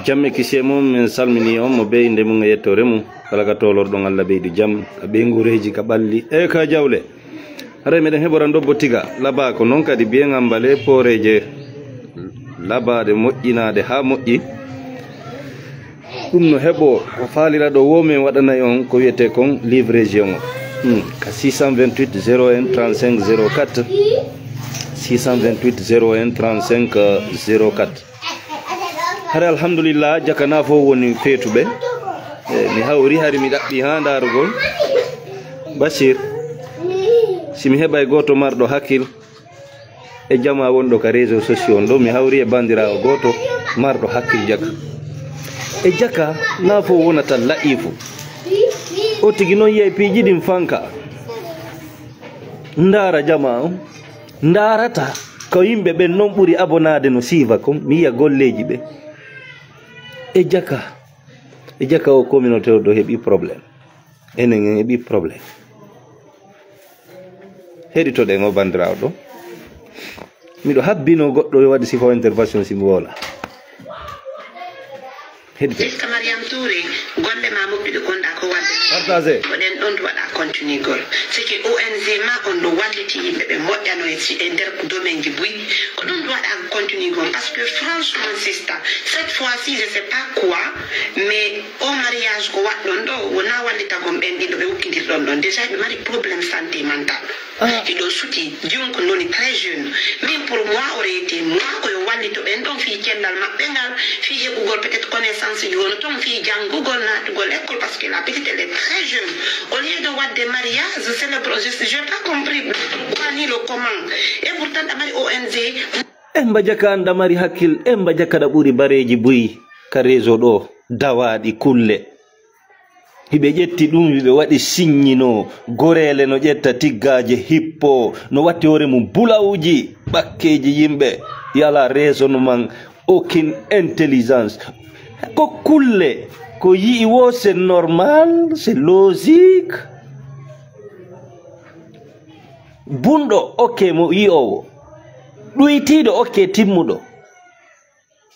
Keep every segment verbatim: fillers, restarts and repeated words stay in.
Jam e kisiyee mum, min salminii on, mo bee innde mum e yettoore mum. Kala ka toolorɗon, Allah ɓeydu jam, ka ɓeynguureeji, ka ɓalli, e ka jawle. Haray meɗen heɓora ndobbo tiga, laba ko non kadi biyen ambale pooreeje labaaɗe, moƴƴinaaɗe haa moƴƴi. Ɗum no heɓoo, ko faaliraɗo woo men waɗanay on ko wiyetee kon livraison o. Hmm, ka six cent vingt-huit zéro un trente-cinq zéro quatre, six cent vingt-huit zéro un trente-cinq zéro quatre. Hare alhamdulillah, jaka na fof woni feetuɓe. E, mi hawri hari mi ɗaɓɓi haa ndaarugol. Bashir, si mi heɓay gooto marɗo hakkil e jama wonɗo ka réseau sociaux on ɗo, mi hawri e banndiraawo gooto marɗo hakkil jaka. E jaka na fof wonata la'ifu. O tigi noon yiyay piiji ɗin fanka. Ndaara jama on. Ndaarata ko yimɓe ɓen non ɓuri abonaade no siiva kon, mi yiya golleeji ɓe. E jaka, e jaka o communauté o ɗo heɓi problème. Enen en heɓi problème. Heɗitoɗen o banndiraawo ɗo. Miɗo habbino goɗɗo yo waɗi sifa o intervention si mi woola. Heɗitoɗen. Sista Mariam Touré, golle ma moƴƴuɗe gonɗa ko wadde. Partagé. Ko ɗen ɗon waɗa continuigol. Sike O N G ma on no walliti yimɓe ɓe moƴƴano e si-, e nder domaine ji buy. Ko ɗum waɗa continuigol. Parce que franchement, sista, cette fois-ci, je sais pas quoi, mais o mariage ko waɗɗon ɗo, wona wallitagol ɓen ɗiɗo ɓe ukkidirɗon ɗon. Déjà, ɓe mari problème santé mental. Ah. Hiɗo suti, jom ko noni très jeune. Min pour moi, aurait été moi, ko yo wallito ɓen ɗon fii cellal maɓɓe ngal, fii heɓugol peut-être connaissance ji wono ton, fii janngugol, naatugol école, parce que la petite, elle est très jeune. Au lieu de waɗde mariage, célébrer, je, j'ai pas compris pourquoi ni le comment. Et pourtant, ɗa mari O N G. Emba jaka an ɗa mari hakkil, emba jaka ɗa ɓuri bareeji buy ka réseau ɗo, dawaaɗi kulle. Hiɓe ƴetti ɗum, hiɓe waɗi signino, goreele no ƴetta tiggaaje hippo, no watti hoore mum bulawuji, ɓakkeeji yimɓe, yala raisonnement, aucune intelligence. Ko kulle, ko yi'i wo, c'est normal, c'est logique. Bunɗo, ok, mo yi'owo. Ɗuytiiɗo, ok, timmuɗo.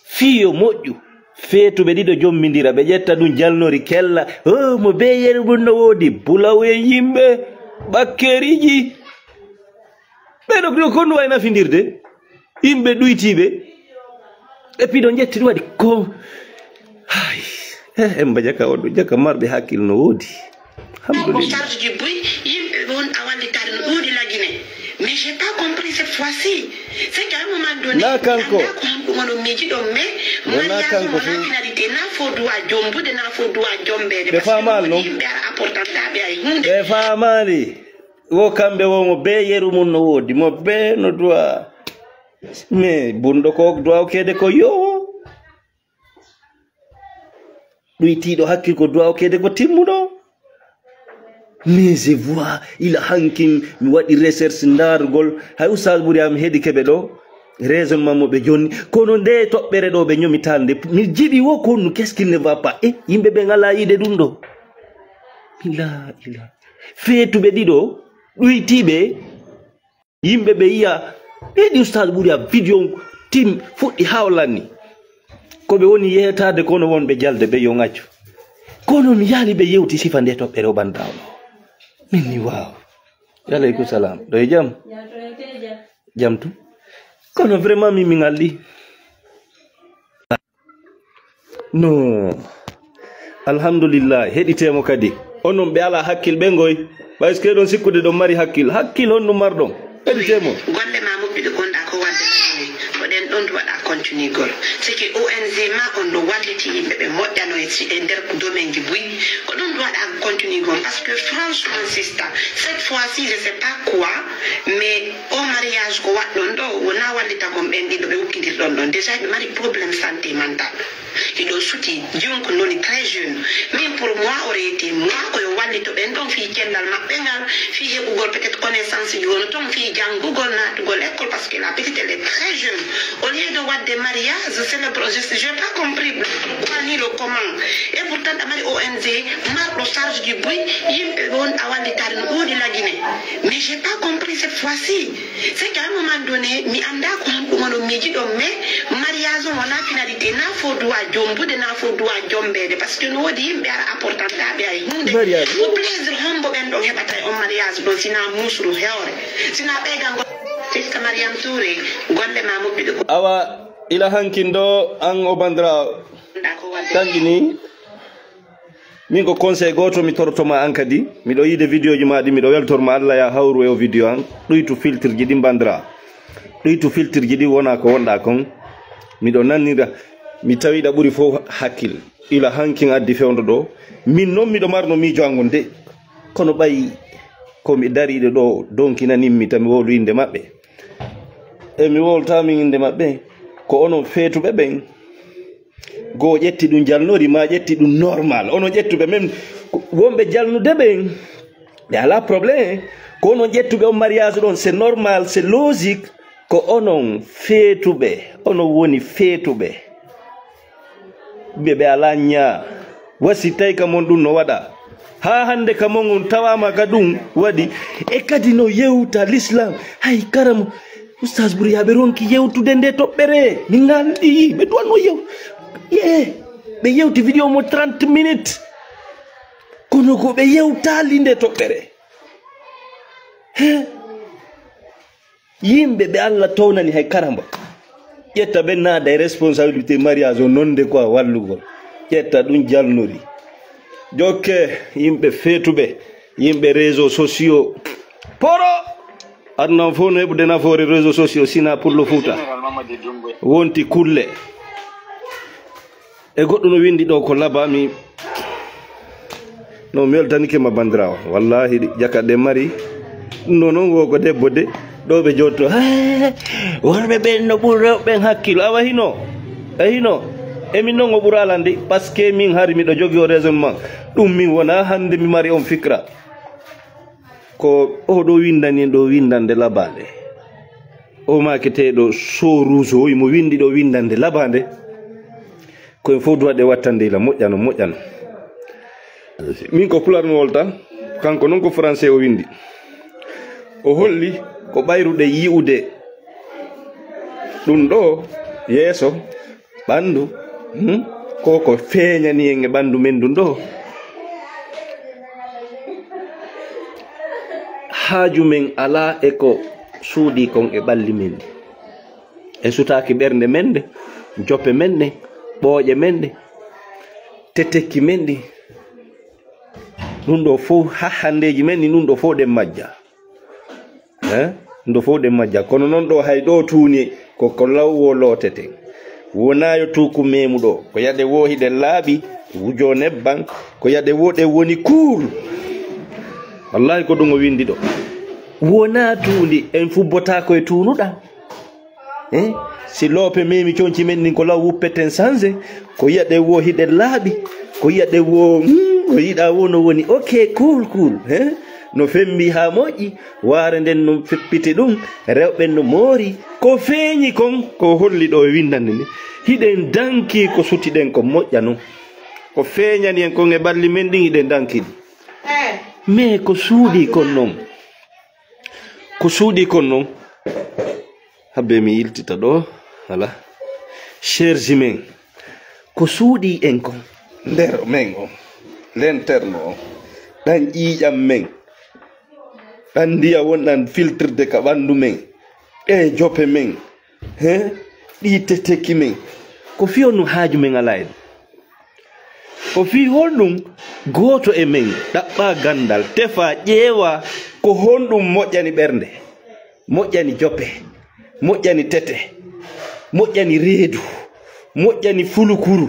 Fii yo moƴƴu, feetuɓe ɗiɗo jommindira, ɓe ƴetta ɗum jalnori kella, oh, mo bee yeru mum no woodi, bulawu en yimɓe, ɓakkeeriiji. Ɓe ɗo, ɗo kon wayi nafindirde, yimɓe ɗuytiiɓe, et puis ɗo ƴetti ɗum waɗi ko, hay, eh, en mba jaka on ɗo, jaka marɓe hakkil no woodi. Alhamdulillah. Charge ji buy, yimɓe ɓe won a wallitaade no ɗuuɗi Lagine. Mais j'ai pas compris cette fois-ci. C'est qu'à un moment donné, na kanko, mi anndaa ko honɗum woni miijiɗon, mais wona mariage kanko wona few. Finalité, na fo duwa jombude, na fo duwa jombeede. Ɓe faamaali non. Yimɓe ara apportantaaɓe hay huunde. Ɓe faamaali. Wo kamɓe wo mo bee yeru mum no woodi, mo bee no duwa. Mais bunɗo ko duwa okkeede ko yo. Ɗuytiiɗo hakkil ko duwa okkeede ko timmuɗo. Mais je vois, ila hankin mi waɗi recherche ndaargol. Hay Oustaz ɓuri am heɗi keɓe ɗo. Raisonnement mo ɓe jonni. Kono nde toɓɓere ɗo ɓe ñomital nde. Mi jiɗi wo ko honno, qu'est-ce qui ne va pas? E yimɓe ɓe ngalaa yiide ɗum ɗo. Ila, ila. Feetuɓe ɗiɗo, ɗuytiiɓe. Yimɓe ɓe yiya, ɓe yiɗi Ustaz ɓuri a vidéo on tim fuɗɗi haa o lanni. Ko ɓe woni yeetaade kono wonɓe jalde ɓe yo ngaccu. Kono mi yaali ɓe yewti sifa nde toɓɓere o banndiraawo. Min ni waaw. Aleykum salam. Ɗo e jam? Jam tu. Kono vraiment min mi ngalli. No. Alhamdulillah, heɗitee mo kadi. Onon ɓe alaa hakkil ɓe ngoy. Ɓay so keɗon sikkude ɗon mari hakkil. Hakkil honɗum marɗon? Heɗitee mo. Golle ma moƴƴuɗe gonɗa ko wadde Lagine. Ko ɗen ɗon waɗa continuigol. Sike O N G ma on no walliti yimɓe ɓe moƴƴano e si-, e nder domaine ji buy. Ko ɗum waɗa continuigol. Parce que franchement, sista, cette fois-ci, je sais pas quoi, mais o mariage ko waɗɗon ɗo, wona wallitagol ɓen ɗiɗo ɓe ukkidirɗon ɗon. Déjà, ɓe mari problème santé mental. Hiɗo suti, jom ko noni très jeune. Min pour moi, aurait été moi, ko yo wallito ɓen ɗon fii cellal maɓɓe ngal, fii heɓugol peut-être connaissance ji wono ton, fii janngugol, naatugol école, parce que la petite, elle est très jeune. Au lieu de waɗde mariage, c'est le pro-, je n'ai pas compris pourquoi ni le comment. Et pourtant, amari O N G, marɗo charge ji buy, yimɓe won a wallitaare no ɗuuɗi lagine. Mais j'ai pas compris cette fois-ci. C'est qu'à un moment donné, mi annda ko honɗum onon miiji ɗon, mais mariage on wona finalité, na fo duwa jombude, na fo duwa jombede, parce que no woodi yimɓe ara apportantaaɓe hay huunde. Mariage. Ko plaisir hombo ɓen ɗon heɓata e on mariage ɗon, sina musru hewre, sina ɓeydango. Sista Mariam Touré, golle ma moƴƴude ko. Awa, ila hankin do an o bandira. Nda ko wadde. Kanƴi ni. Min ko conseil gooto mi torotoma an kadi. Miɗo yiide vidéo ji ma ɗi, miɗo weltorma Allah ya hawru e o vidéo an. Ɗuytu filtre ji ɗi bandira. Ɗuytu filtre ji ɗi wona ko wonɗa kon. Miɗo nanira, mi tawi ɗa ɓuri fof hakkil. Ila hankin addi fewndo ɗo. Min non miɗo marno miijo an on de. Kono ɓay ko mi dariiɗo ɗo donkinanimmi tan mi wowlu innde maɓɓe. E mi wowlata min innde maɓɓe. Ko onon feetuɓe ɓen. Goo ƴetti ɗum jalnori, ma ƴetti ɗum normal. Onon ƴettuɓe men, ko wonɓe jalnude ɓen, ɓe alaa problème. Ko onon ƴettuɓe on mariage ɗon, c'est normal, c'est logique. Ko onon feetuɓe, onon woni feetuɓe. Ɓe, ɓe alaa ñaa. Wasi tawi ka mon ɗum no waɗa. Haa hannde ka mon on tawaama ka ɗum waɗi. E kadi no yewta l'islam. Hay karamo, Oustaz Bourya, ɓe ronki yewtude nde toɓɓere. Min nganndi, ɓe duwanno yew-, ye, ɓe yewti vidéo mo trente minutes. Kono ko ɓe yewtaali nde toɓɓere. He? Yimɓe ɓe Allah townani hay karamba. Ƴetta ɓe naada e responsabilité mariage o nonde quoi wallugol. Ƴetta ɗum jalnori. Jokke yimɓe feetuɓe, yimɓe réseaux sociaux. Poro! Aduna on fof no heɓude nafoore réseaux sociaux, sina pour le Fouta. Wonti kulle. E goɗɗo no winndi ɗo ko laba mi. No mi weltanike ma bandiraawo. Wallahi ɗi jaka ɗe mari. Ɗum ɗo noon wo ko debbo de. Ɗo ɓe jotto. Hee, worɓe ɓen no ɓuri rewɓe ɓen hakkilo. Awa hino. E hino. E min noon o ɓura alande. Parce que min hari miɗo jogii o raisonnement. Ɗum min wona hannde mi mari on fikra. Ko oɗo winndani en ɗo winndande labaande. O maaketeeɗo Soruso, imo winndi ɗo winndande labaande. Ko en fof duwaɗe wattande ila moƴƴano, moƴƴano. Min ko Pulaar mi wolta, kanko noon ko Français o winndi. O holli ko ɓayruɗe yi'ude ɗum ɗo yeeso, ɓanndu, hmm? Ko ko feeñani en e ɓanndu men ndun ɗo. Haaju men alaa e ko suuɗii kon e ɓalli men ɗi. E sutaaki ɓernde men nde, jope men ɗe, ɓooƴe men ɗe, tetekki men ɗi. Ɗum ɗo fof, hahhandeeji men ɗi, ɗum ɗo fof ɗen majja. Eh? Ɗum ɗo fof ɗen majja. Kono noon ɗo hay ɗo tuuni ko, ko law wo looteten. Wonaa yo tuuku meemu ɗo. Ko yaɗe wo hiɗen laaɓi, wujo nebban. Ko yaɗe wo ɗen woni kuul. Wallahi ko ɗum o winndi ɗo. Wonaa tuundi, en fubbotaako e tuunuɗa. Eh, si loope memi conci men ɗin ko law wuppeten sanse, ko yiya ɗen wo hiɗen laaɓi, ko yiya ɗen wo, mm, ko yiɗa wo no woni, ok, cool, cool, eh? No fembi haa moƴƴi, waare nden no feppiti ɗum, rewɓe no moori. Ko feeñi kon, ko holli ɗo e winndande nde. Hiɗen danki ko sutiɗen ko moƴƴa non. Ko feeñani en kon e ɓalli men ɗin, hiɗen danki ɗum. Mais ko suuɗi kon non. Ko suuɗi kon non. Habbe mi yiltita ɗo, voilà. Cherche men. Ko suuɗi en kon. Nder men on. Lanterne on. Ɗan ƴiiƴam men. Ɗan ndiya wonɗan filtrde ka ɓanndu men. Ɗe jope men. He? Ɗi teteki men. Ko fii honɗum haaju men alaa en? Ko fii honɗum gooto e men ɗaɓɓa ganndal, tefa, ƴeewa ko honɗum moƴƴani ɓernde, moƴƴani jope, moƴƴani tete, moƴƴani reedu, moƴƴani fulukuru,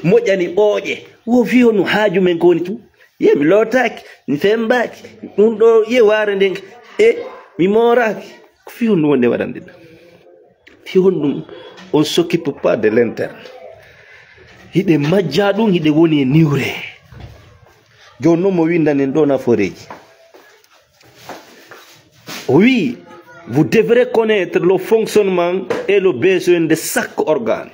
moƴƴani ɓooƴe? Wo fii honɗum haaju men ko woni tun? Ye mi lootaaki, mi femmbaaki, ɗum ɗo ye waare nden, e mi mooraaki. Ko fii honɗum wonde waɗande ɗum? Fii honɗum on s'occupe pas de lanterne? Hiɗe majja ɗum, hiɗe woni e niwre. Jooni noon mo winndanen ɗo nafooreeji. O wii, Vous devrez connaître le fonctionnement et le besoin de chaque organe.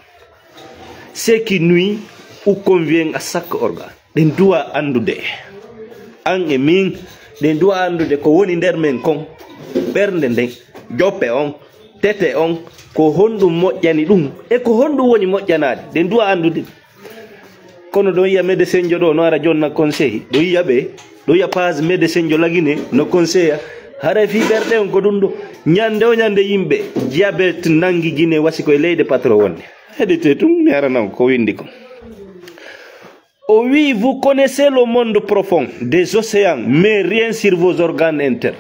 Ce qui nuit ou convient à chaque organe. Ɗen duwa anndude. An e min, ɗen duwa anndude ko woni nder men kon. Ɓernde nden, joppe on, tete on, ko honɗum moƴƴani ɗum, e ko honɗum woni moƴƴanaade. Ɗen duwa anndude. Kono ɗo yiya médecin jo ɗo no ara jonna conseil. Ɗo yiya ɓe, ɗo yiya page médecin jo lagine no conseil. Haray fii ɓerɗe on ko ɗum ɗo. Ñande o ñande yimɓe, diabète nangi Guinée wasi koye leyɗe patron wonde. Heɗite tun, mi arana on ko windi kon. O wi, vous connaissez le monde profond des océans, mais rien sur vos organes internes.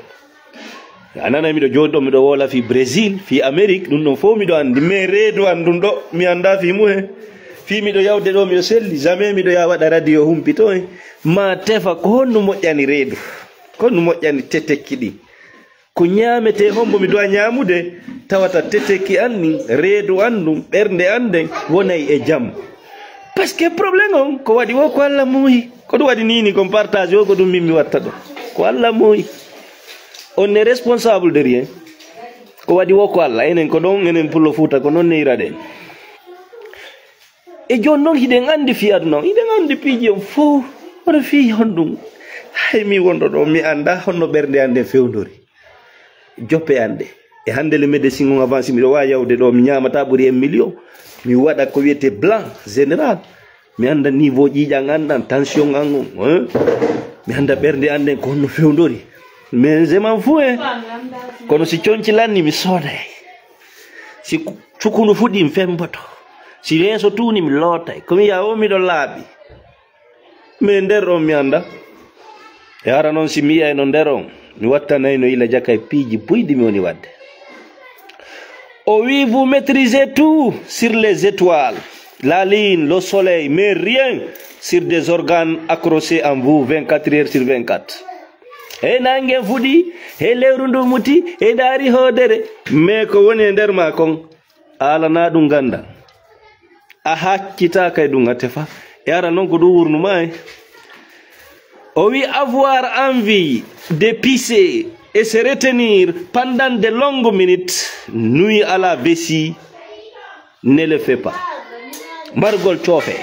A nana miɗo jooɗi ɗo, miɗo woola fii Brésil, fii Amérique, ɗum ɗon fof miɗo anndi. Mais reedu an ɗum ɗo, mi annda fii mumen. Fii miɗo yawde ɗo, miɗo selli, jamais miɗo yaha waɗa radio humpito en. Ma tefa ko honno moƴƴani reedu, ko honno moƴƴani tetekki ɗin. Ko ñaametee hombo mi duwa ñaamude, tawata tetekki an nin, reedu an ndun, ɓernde an nden wonay e jam. Parce que problème on, ko waɗi wo ko Alla muuyi. Ko ɗum waɗi nii ni, kon partage o, ko ɗum min mi watta ɗo. Ko Alla muuyi. On n'est responsable de rien. Ko waɗi wo ko Alla, enen ko ɗon, enen Pullo Fuuta, ko non ne iraɗen. E jooni noon, hiɗen anndi fii aduna on, hiɗen anndi piiji on fof, kono fii honɗum? Hay mi wonɗo ɗo, mi annda honno ɓernde an nden fewndori. Joppe an ɗe. E hannde le médecin on avance, miɗo waawi yawde ɗo, mi ñaamata ɓuri un million. Mi waɗa ko wiyetee blanc général. Mi annda niveau ƴiiƴan an ɗan, tension an on, hein? Mi annda ɓernde an nden ko honno fewndori. Mais je m'en fous, hein? Kono si conci lanni, mi sooday. Si ku-, cukundu fuɗɗi, mi femboto. Si yeeso tuuni, mi lootay. Ko mi yiya o, miɗo laaɓi. Mais nder on mi annda. E hara noon si mi yiyayno nder on, mi wattanayno yila jaka e piiji buyɗi mi woni waɗde. O wi, vous maîtrisez tout sur les étoiles, la lune, le soleil, mais rien sur des organes accrochés en vous vingt-quatre heures sur vingt-quatre. He nannge fuɗi, he lewru ndu muti, he ndaari hoodere, mais ko woni e nder ma kon, a alanaa ɗum ganndal. A haccitaaka e ɗum, a tefa. E ara noon ko ɗum wurnuma en. O wi, avoir envie de pisser et se retenir pendant de longues minutes nuit à la vessie, ne le fait pas. Mbargol coofe.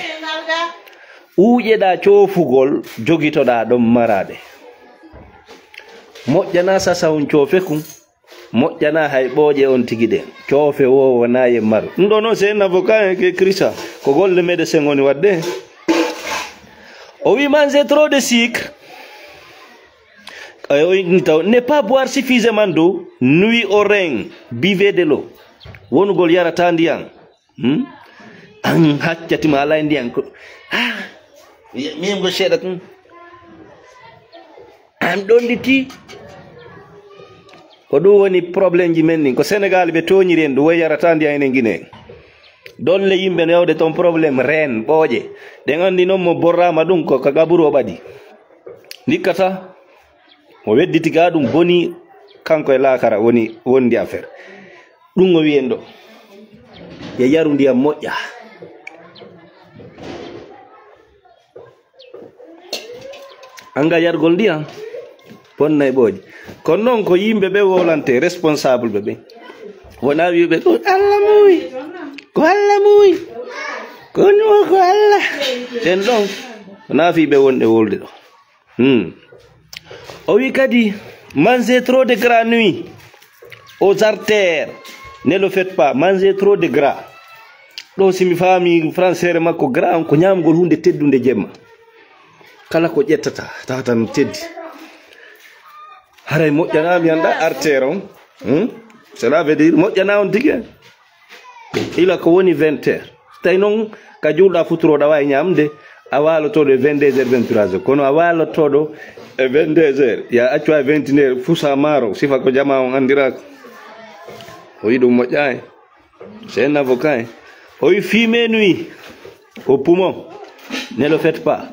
Ɓuuƴeɗaa coofugol, jogitoɗaa ɗon maraade. Moƴƴanaa sasawun coofe kun. Moƴƴanaa hay ɓooƴe on tigi ɗen. Coofe woo wonaa e maru. Ɗum ɗoo noon, c'est un avocat, hein, qui écrit ça. Ko golle médecin woni waɗde. O wi, manger trop de sucre. E o inni taw, ne pas boire suffisamment d'eau, nuit aux reins, buvez de l'eau. Wonugol yarata ndiyan. Hmm? An haccati ma alaa e ndiyan ko. Ah, mi, mi ko seeɗa tun. An ɗon ndi ti. Ko ɗum woni problème ji men ɗin. Ko Sénégal ɓe tooñiri en, ɗum woy yarata ndiyan enen Guinée. Dolle yimɓe no yawde toon problème reen, ɓooƴe. Ɗen anndi noon mo borraama ɗum ko ka qaburu o ɓadi. Ndikkata, mo wedditi ga ɗum boni kanko e laakara woni wondi affaire. Ɗum o wiyen ɗo. Ye yaru ndiyan moƴƴa. Anga yargol ndiyan bonnay ɓooƴe. Kono noon ko yimɓe ɓe wolante, responsable ɓe ɓen. Wona wi'uɓe, "Ko Alla muuyi, ko Alla muuyi, ko no ko Alla." Ɓen ɗon, wona fii ɓe wonɓe wolde ɗo. Hmm. O wi kadi, manger trop de gras nuit aux artères. Ne le faites pas, manger trop de gras. Ɗo si mi faami français makko, gras on ko ñaamgol huunde teddunde jemma. Kala ko ƴettata, tawata no teddi. Haray moƴƴanaa mi annda artère on. Hmm? Cela veut dire moƴƴanaa on tigi. Ila ko woni vingt heures. Tawi noon ka juulɗa futuro ɗa waawi ñaamde, a waalotooɗo e vingt-deux heures, vingt-trois heures. Kono a waalotooɗo e vingt-deux heures, ya accu e vingt et une heures, fusa maaro, sifa ko jamaa on anndiraaka. O wi ɗum moƴƴaani. C'est un avocat, hein. O wi fii menuyi, au poumon, ne le faites pas.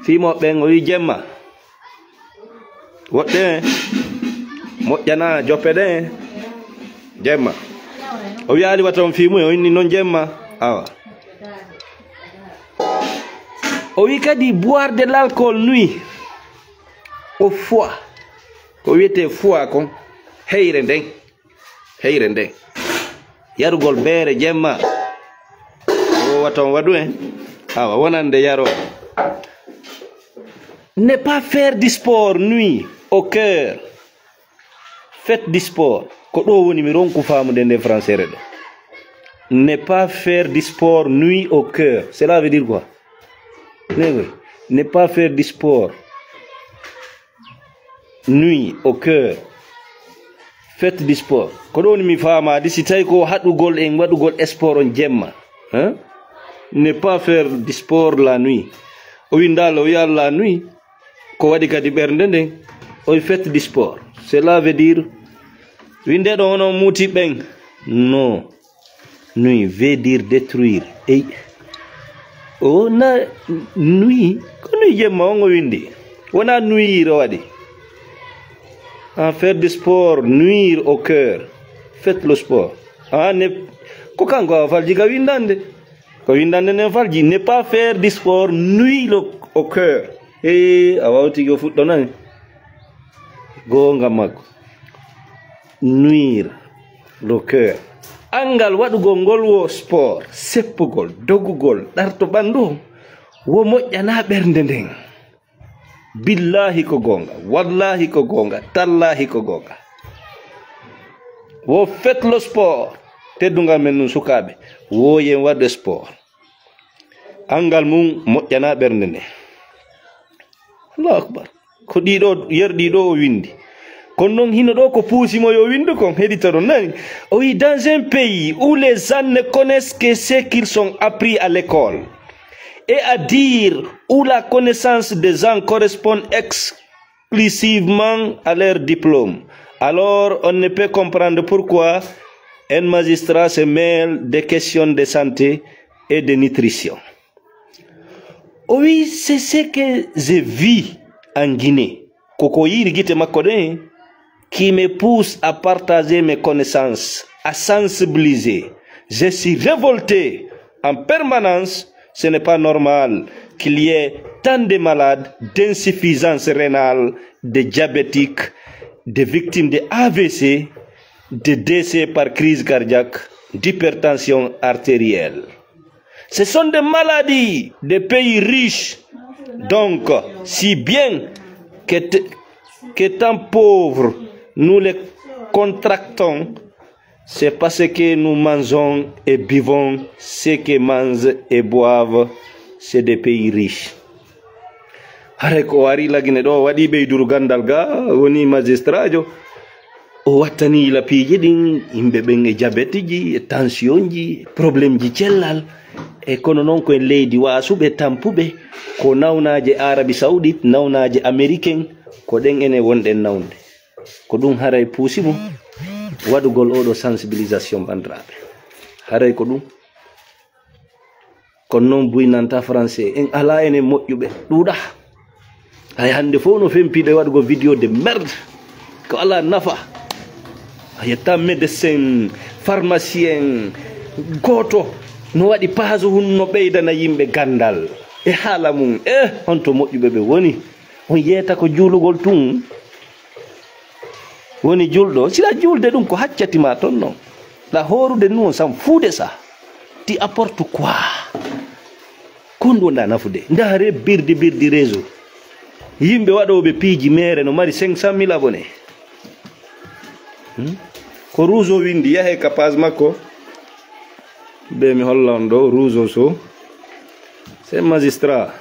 Fii mo ɓen, o wi jemma. Woɗɗe, moƴƴanaa joppe ɗe, jemma. O wiyaali wata on fii mum, o inni noon jemma. Awa. O wi kadi boire de l'alcool nuit au foie. Ko wiyetee foie kon, heyre nden. heyre nde. Yarugol beere jemma. O wata on waɗu en. Awa, wonande yaro. Ne pas faire du sport nuit au cœur. Faites du sport. Ko ɗo woni mi ronku faamude nde français ɗo. Ne pas faire du sport nuit au cœur. Cela veut dire quoi? Ne, ne pas faire du sport nuit au cœur. Faites du sport. Ko ɗo woni mi faamaade si tawi ko haɗugol en waɗugol sport on jemma. Hein? Ne pas faire du sport la nuit. O windaali o wiya la nuit. Ko waɗi kadi ɓernde nden. Oy faites du sport. Cela veut dire, winde ɗo hono muuti ɓen. Non. Nuit veut dire détruire. Ey. O na nuit. Ko nuit jemma on o windi. Wona nuire o waɗi. En faire du sport, nuire au cœur. Faites le sport. Ah, ne, ko kanko a falji ka windande. Ko windande nden falji. Ne pas faire du sport nuit le, au cœur. Ee, a wawti o fuɗɗo nani. Goonga makko. Nuire le cœur. Anngal waɗugol ngol wo sport, seppugol, dogugol, ɗarto ɓanndu on, wo moƴƴana ɓernde nden. Billahi ko goonga, wallahi ko goonga, tallahi ko goonga. Wo faites le sport, teddungal men nun sukaaɓe, wo yen waɗu sport. Anngal mum moƴƴana ɓernde nden. Allahu akbar. Ko ɗiɗo, yerɗi ɗo o windi. Kono noon hino ɗo ko puusi mo yo windu kon, heɗitoɗon nani. O wi, dans un pays où les gens ne connaissent que ce qu'ils sont appris à l'école, et à dire où la connaissance des gens correspond exclusivement à leur diplôme, alors on ne peut comprendre pourquoi un magistrat se mêle des questions de santé et de nutrition. O wi, c'est ce que j'ai vu en Guinée. Koko yiiri gite makko ɗen, qui me pousse à partager mes connaissances, à sensibiliser. Je suis révolté en permanence. Ce n'est pas normal qu'il y ait tant de malades d'insuffisance rénale, de diabétiques, de victimes de A V C, de décès par crise cardiaque, d'hypertension artérielle. Ce sont des maladies des pays riches. Donc, si bien que, t- que tant pauvres, nous les contractons, c'est parce que nous mangeons et buvons ce que mangent et boivent ces des pays riches. Haray ko o ari Lagine ɗo, o waɗi ɓeyduru ganndal ga, woni magistrajo. O wattani lapiiji ɗin, yimɓe ɓen e jabetiji, e tensionji, e problemji cellal. E kono noon ko en leydi waasuɓe, tampuɓe, ko nawnaaje Arabi Saoudite, nawnaaje Américain, ko ɗen enen wonɗen nawnude. Ko ɗum haray puusi mo waɗugol oɗo sensibilisation, banndiraaɓe. Haray ko ɗum. Kono noon buynanta français. En alaa enen moƴƴuɓe. Ɗuuɗa. Hay hannde fof no fempiiɓe waɗugol vidéo de merde. Ko alaa nafa. A yetta médecin, pharmacien, gooto no waɗi page hun no ɓeydana yimɓe ganndal. E haala mum. Eh, honto moƴƴuɓe ɓe woni? On yeeta ko juulugol tun. Woni julɗo, sila julde ɗum ko haccati ma ton non. La horude nous on s'en fout de ça. Tu apportes quoi? Ko ndu wonɗa nafude? Ndaare birdi birdi réseau. Yimɓe waɗooɓe piiji mere no mari cinq cent mille abonnés. Hmm? Ko Rougeau windi, yahe ka page makko. Ɓe mi holla on ɗo, Rougeau so. C'est magistrat.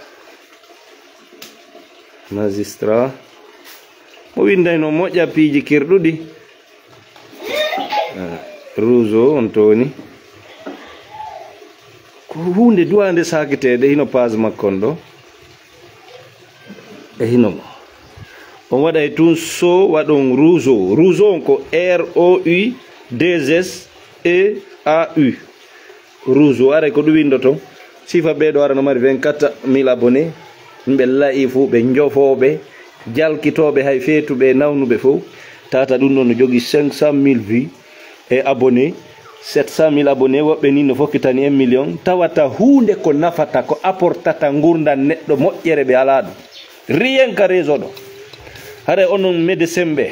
Magistrat. Mo windayno moƴƴa piiji kirɗuɗi. Ah, Rougeau on to woni. Ko huunde duwande sakiteede, hino page makko on ɗo. E hino mo. On waɗay tun so waɗon Rougeau. Rougeau on ko R O U deux S E A U. Rougeau, aray ko ɗum windoton. Sifa ɓee ɗo ara no mari vingt-quatre mille abonnés. Ɓe la'i fu, ɓe njofooɓe, jalkitooɓe, hay feetuɓe e nawnuɓe fof. Tata ɗum ɗon no jogii cinq cent mille vues e abonnés, sept cent mille abonnés, woɓɓe ni no fokkitani un million. Tawata huunde ko nafata, ko apportata ngurndan neɗɗo moƴƴere ɓe alaa ɗum. Rien ka réseau ɗo. Haray onon médecin ɓe,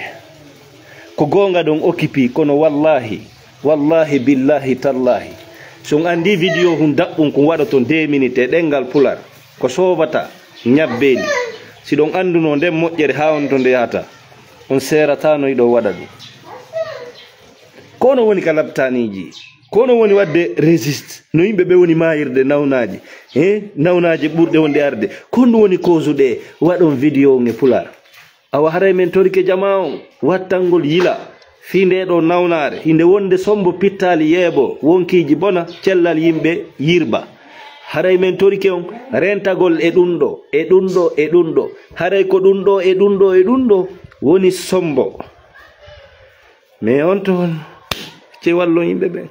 Ko goonga ɗon occupé, kono wallaahi, wallaahi, billaahi, tallaahi, so on anndi vidéo hun daɓɓun kun waɗoton deux minutes e ɗemngal Pular, ko soobata ñabbeeli. Si ɗon anndunoo nden moƴƴere haa on to nde yahata, on seerataano hiɗon waɗa ɗun. Ko onon woni ka laptaaniiji, ko onon woni waɗde résiste no yimɓe ɓe woni maayirde nawnaaje, he nawnaaje ɓurɗe wonde arde. Ko honɗun woni cause ɗe? Waɗon vidéo on e Pular. Awa haray men torike jamaa on wattangol yila fii ndee ɗoo nawnaare, hinde wonde sombo pittaali yeebo, wonkiiji bona, cellal yimɓe yirba. Haray men torike on rentagol e ɗun ɗoo, e ɗun ɗoo, e ɗun ɗoo. Haray ko ɗun ɗoo, e ɗun ɗoo, e ɗun ɗoo woni sombo. Mais on toon, ce wallon yimɓe ɓen.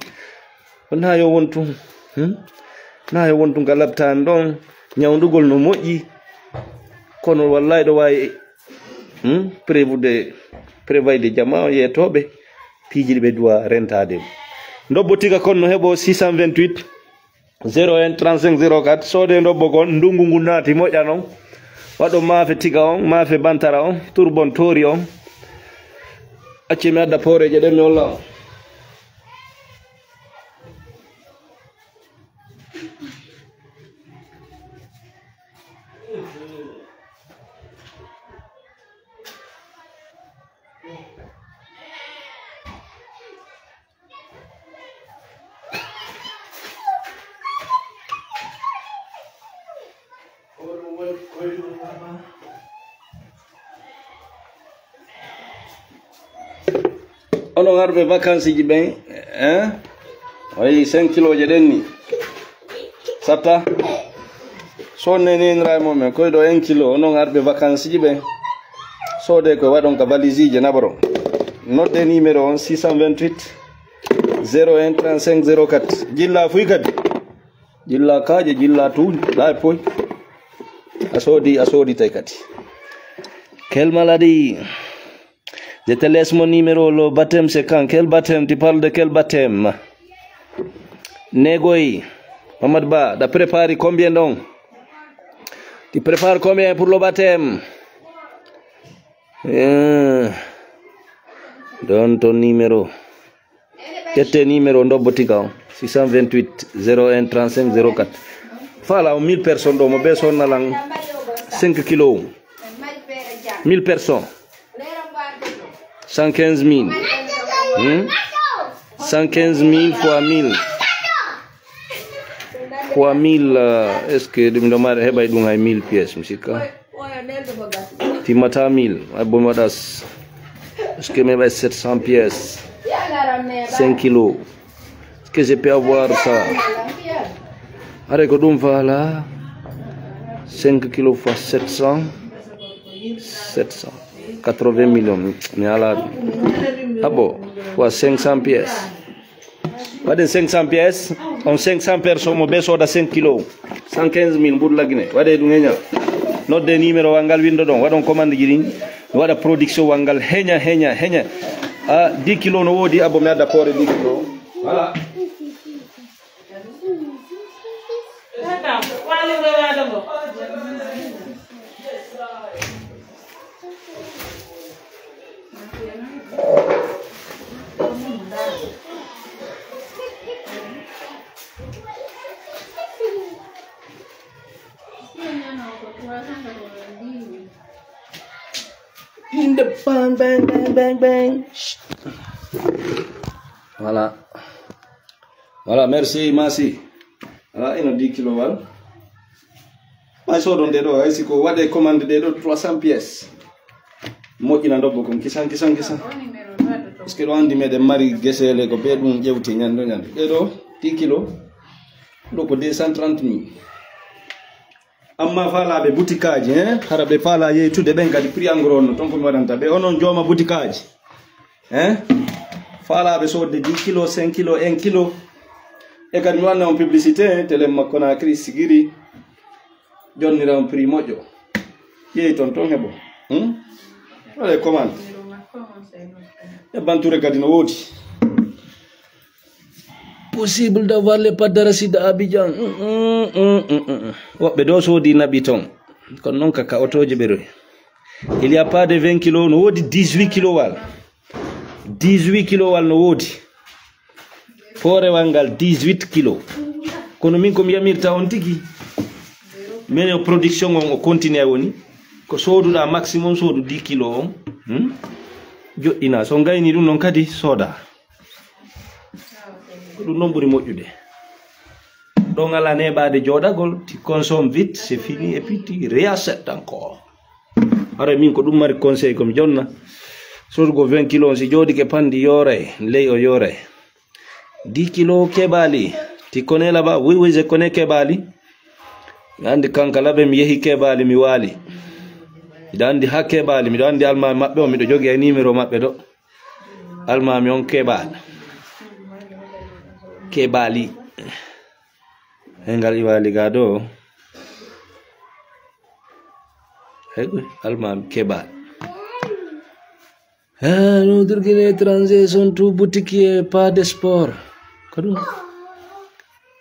Wonaa yo won tun, hmm? Naa yo won tun ka laptaani ɗon, ñawndugol no moƴƴi, kono wallaahi ɗo waawi, hmm, prévude, prévayde jamaa o yeetooɓe piiji ɗi ɓe duwa rentaade. Ndobbo tiga kon no heɓoo six cent vingt-huit, zéro un, trente-cinq, zéro quatre, soodee ndobbo kon, ndungu ngu naati, moƴƴa non. Waɗo maafe tiga on, maafe bantara on, turbon toori on. Acce mi adda pooreeje ɗen mi holla on. Onon arɓe vacances ji ɓen, hein? Oyi, cinq kilos je ɗen ni. Satta. So nenenira e mumen, koy ɗo un kilo, onon arɓe vacances ji ɓen. Soodee ko waɗon ka valise ji naɓoron. Noddee numéro on, six cent vingt-huit, zéro un, trente-cinq, zéro quatre. Jilla fuy kadi. Jilla kaaƴe, jilla tuundi, laay poy. A soodi, a soodi tay kadi. Quelle maladie? Je te laisse mon numéro, le baptême c'est quand? Quel baptême? Tu parles de quel baptême? Negoy, Mamad Ba, da prepari combien donc? Tu prépares combien pour le baptême? Euh, donne ton numéro. Ƴettee numéro ndobbo tiga on, six cent vingt-huit, zéro un, trente-cinq, zéro quatre. Faala on mille personnes ɗo, mo ɓe sonnalan cinq kilos. Mille personnes. Cent quinze mille. Hmm? Cent quinze mille fois mille. Fois mille, euh, est-ce que ɗum ɗo mari heɓay ɗum hay mille pièces, mi sikka? Timmata mille, ay bon waɗa s-, est-ce que mi heɓay sept cents pièces? Cinq kilos. Est-ce que je peux avoir ça? Are ko ɗum faala. Cinq kilos fois sept cents, sept cents, quatre-vingts millions. Mi ala ɗum. Abo, fois cinq cents pièces. Waɗen cinq cents pièces, on cinq cents personnes mo ɓe sooda cinq kilos, cent quinze mille mbuɗu lagine. Waɗee ɗum heña. Noddee numéro wal ngal, windo ɗon. Waɗon commande ji ɗin. Waɗa production wal ngal heña, heña, heña. Ah, dix kilos no woodi, abo mi adda poore dix kilos. Voilà. Inde bang, bang, bang, bang, bang. Voilà. Voilà, merci, merci. Voilà, ino dix kilos wal. Ɓay soodon ɗe ɗo, hay si ko waɗe commande ɗe ɗo trois cents pièces. Moƴƴina ndobbo kon kisan, kisan, kisan. Parce que ɗo andi meɗen mari gesele ko be ɗum ƴewti ñande, ñande. Ɗe ɗo dix kilos, ɗo ko deux cent trente mille. Amma faalaaɓe butikaaji, hein, hara ɓe faala yeytude ɓen kadi prix en gros no ton ko mi waɗanta ɓe. Onon jooma butikaaji, hein, faalaaɓe soodde dix kilos, cinq kilos, un kilo. E kadi mi wanna on publicité, hein, Télé Makko Nakri Sigiri. Jonnira on prix moƴƴo. Yehi ton, ton heɓo. Hmm? Waɗe commande. E banture kadi no woodi. Possible d'avoir les pâtes d'arachide à Abidjan. Mm, mm, mm, mm, mm. Woɓɓe ɗo soodi naɓi ton. Kono non ka, ka otooje ɓe ɗo. Il y a pas de vingt kilos, no woodi dix-huit kilos wal. Dix-huit kilowal no woodi. Foorewal ngal dix-huit kilo. Kono min ko mi yamirta on tigi. Min o production on o continue woni. Ko sooduɗa maximum soodu dix kilo on. Hmm? Joɗɗina. So gayni ɗum noon kadi sooda. Ko ɗum noon ɓuri moƴƴude. Ɗon alaa neeɓaade jooɗagol, tu consommes vite, c'est fini, et puis tu réachètes encore. Hara min ko ɗum mari conseil ko mi jonna. Sodugo vingt kilo on si jooɗike panndi yooray, ley o yooray. Dix kilo keɓaali, tu connais là-bas? Oui, oui, je connais keɓaali. Mi anndi Kankalabe, mi yehi keɓaali, mi waali. Miɗo anndi haa keɓaali, miɗo anndi almaami maɓɓe on, miɗo jogii e numéro maɓɓe ɗo. Almaami on keɓaali. Keɓaali. He ngal iwaali ga ɗo. Hey, almaami keɓaali. Ah, nous dire que les étrangers sont tout boutiquiers, pas de sport. Ko ɗum?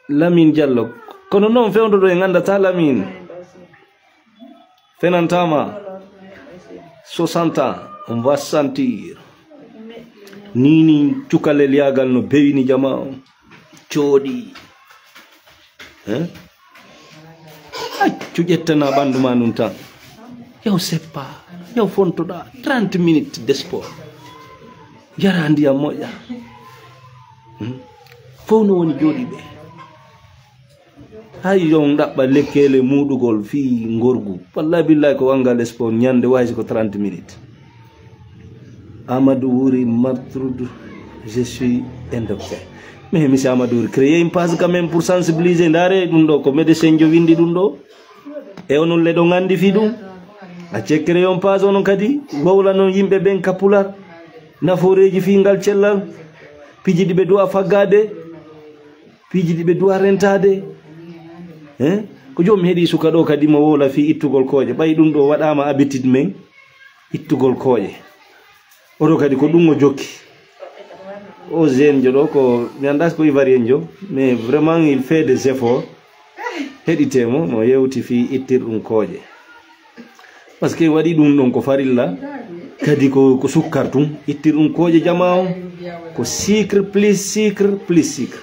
Lamine Diallo. Kono noon fewndo ɗo en anndataa Lamine. Fenantaama. Soixante ans, on va sentir. Nii nii cukalel yaagal no bewini jama o. Cooɗi. Hein? Accu ƴettana ɓanndu ma ndun tan. Yaw seppa, yaw fontoɗa, trente minutes de sport. Yara ndiyam moƴƴa. Hmm? Fof no woni jooɗi ɓe. Hay on ɗaɓɓa lekkeele muɗugol fii ngorgu. Wallahi billahi ko wanngal sport ñande wayi si ko trente minutes. Amadou Wuri Martrud, je suis un docteur. Mais monsieur Amadou Wuri, créez une page quand même pour sensibiliser. Ndaare ɗum ɗo ko médecin jo windi ɗum ɗo. E onon le ɗon anndi fii ɗum. Acce créez on page onon kadi. Wowla non yimɓe ɓen ka pular. Nafooreeji fii ngal cellal. Piiji ɗi ɓe duwa faggaade. Piiji ɗi ɓe duwa rentaade. Hein? Ko jooni mi heɗii suka ɗo kadi mo wowla fii ittugol kooƴe. Ɓay ɗum ɗo waɗaama habitude men. Ittugol kooƴe. Oto kadi ko ɗum o jokki. O jeune jo ɗo ko, mi anndaa ko ivoirien jo, mais vraiment il fait des efforts. Heɗitee mo, mo yewti fii ittirɗum kooƴe. Parce que waɗi ɗum ɗon ko farilla, kadi ko, ko sukkar tun. Ittirɗum kooƴe jama o, ko sucre plus sucre plus sucre.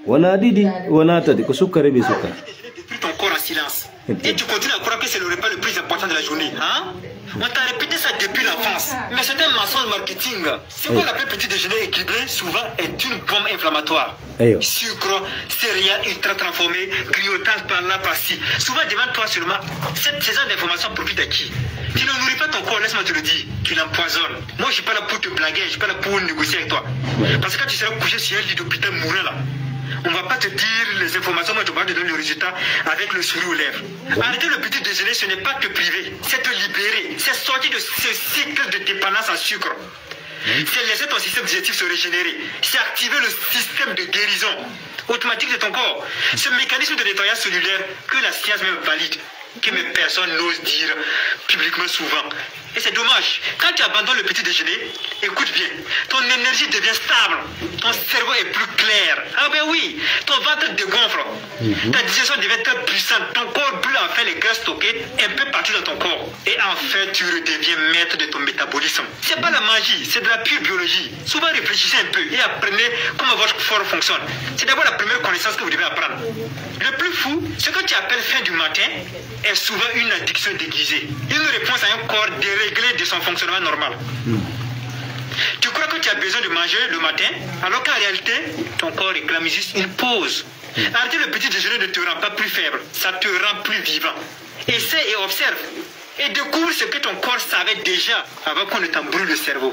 Wona ɗiɗi, wona tati, ko sukkar e ɓe sukkar. Depuis ton corps en silence. Ok. Et tu continues à croire que c'est le repas le plus important de la journée, hein? On t'a répété ça depuis l'enfance. Mais c'est un mensonge marketing. Ce qu'on appelle petit déjeuner équilibré, souvent, est une bombe inflammatoire. Eyo. Sucre, céréales ultra transformées, grignotage par là, par ci. Souvent, devant toi seulement, cette, ces genres d'informations profitent à qui? Tu ne nourris pas ton corps, laisse-moi te le dire. Tu l'empoisonnes. Moi, je suis pas là pour te blaguer, je suis pas là pour négocier avec toi. Parce que quand tu seras couché sur un lit d'hôpital mourant là, on va pas te dire les informations, moi, je vais te donner le résultat avec le sourire aux lèvres. Arrêter le petit déjeuner, ce n'est pas te priver, c'est te libérer, c'est sortir de ce cycle de dépendance à sucre. C'est laisser ton système digestif se régénérer, c'est activer le système de guérison automatique de ton corps. Ce mécanisme de nettoyage cellulaire que la science même valide, que mes personnes n'osent dire publiquement souvent. Et c'est dommage. Quand tu abandonnes le petit déjeuner, écoute bien, ton énergie devient stable, ton cerveau est plus clair. Ah ben oui, ton ventre dégonfle, ta digestion devient très puissante, ton corps brûle enfin les graisses stockées un peu partout dans ton corps. Et enfin, tu redeviens maître de ton métabolisme. C'est pas la magie, c'est de la pure biologie. Souvent, réfléchissez un peu et apprenez comment votre corps fonctionne. C'est d'abord la première connaissance que vous devez apprendre. Le plus fou, ce que tu appelles faim du matin est souvent une addiction déguisée, une réponse à un corps déréglé de son fonctionnement normal. Tu crois que tu as besoin de manger le matin, alors qu'en réalité, ton corps réclame juste une pause. Arrêter le petit déjeuner ne te rend pas plus faible, ça te rend plus vivant. Essaie et observe. Et découvre ce que ton corps savait déjà avant qu'on ne t'embrouille le cerveau.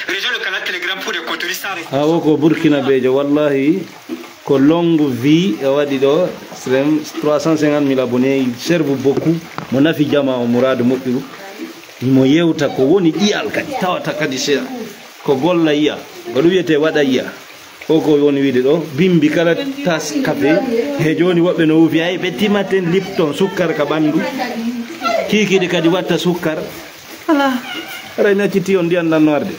Rejoins le canal Telegram pour des contenus sans ré- Awo ko burkinabeejo, wallahi, ko longue vie e waɗi ɗo. Trois cent cinquante mille abonnés, cerveau beaucoup, mo nafi jama o muraadu moƴƴuru. Mo yewta ko woni ɗiyal kadi, tawata kadi se ko golla yiya, ko ɗum wiyetee waɗa yiya. O ko woni wiide ɗo, bimbi kala tas kafe. He jooni woɓɓe no wuufi, ay, ɓe timaten Lipton, sukkar ka ɓanndu. Kiikiiɗe kadi watta sukkar. Alaa. Haray mi acciti on ndiyan ɗan no arde.